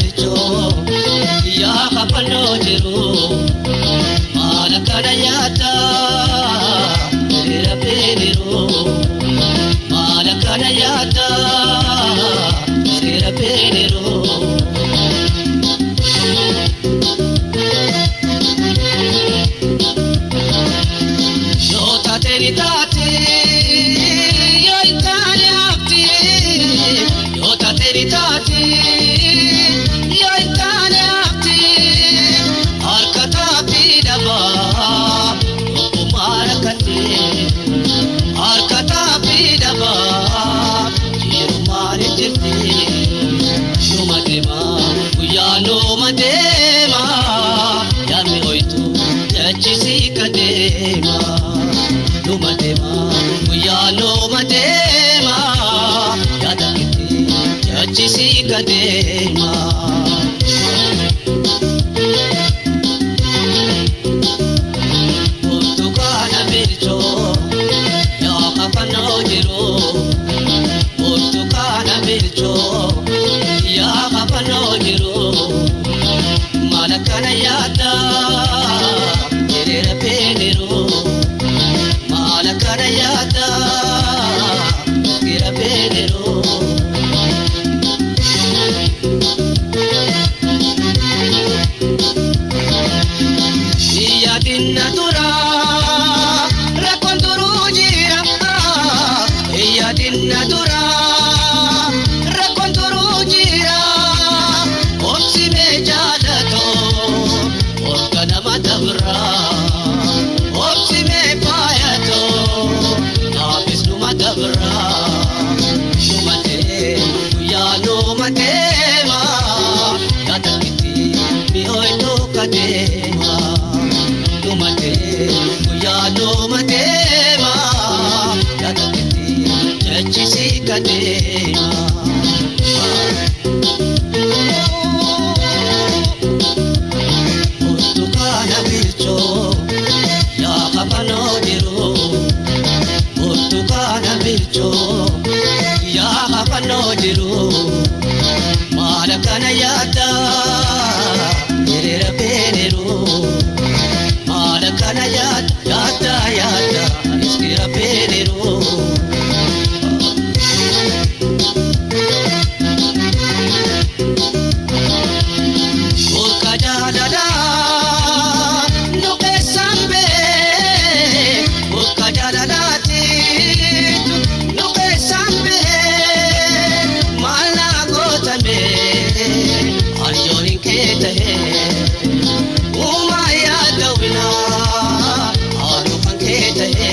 bilchoo yaa hafannoo jiru maal akkana yaadda hiriira beeniru maal akkana yaadda hiriira beeniru. Yoo taate ni taate yoo hin taane hafti yoo taate ni taate yoo hin taane hafti harka taaphii dhabaa tokkummaa rakkate harka taaphii dhabaa jirummaan hin jirti numa deema guyyaa numa deema yaadni hoytu jechisii ka deema. Numa deema guyyaa numa deema yaada keetti jechisii ka deema. Burtukaana bilchoo yaa hafannoo jiru burtukaana bilchoo yaa hafannoo jiru maal akkana yaadda hiriira beeniru. Maal akkana yaadda hiriira beeniru. Yaadinna dura rakkoon duruu jira yaadinna dura rakkoon duruu jira obsi mee jaalatoo olka nama dabra obsi mee faayatoo naafis numa dabra numa ta'e guyyaa numa deema yaada keetti mi'ooytuu ka deema. Numa deema guyyaa numa deema yaada keetti jechisii ka deema. Burtukaana bilchoo yaa hafannoo jiru burtukaana bilchoo yaa hafannoo jiru maal akkana yaadda hiriira beeniru. Maal akkana yaadda yaadda yaadda hiriira beeniru. Burqa jaalalaa nu keessaan bee burqa jaalalaatiitu nu keessaan bee maal naa gootame hayyoon hin kee ta'e uumaa yaadda winaa haaduu kan kee ta'e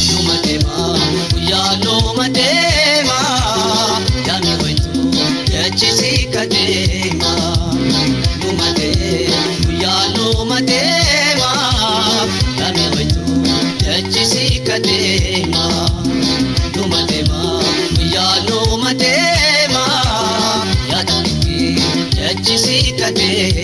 numa deema guyyaa numa deema yaadni hoytu jechisii ka deema. Numa deema guyyaa numa deema yaadni hoytu jechisii ka deema. Numa deema guyyaa numa deema yaada keetti jechisii ka deema.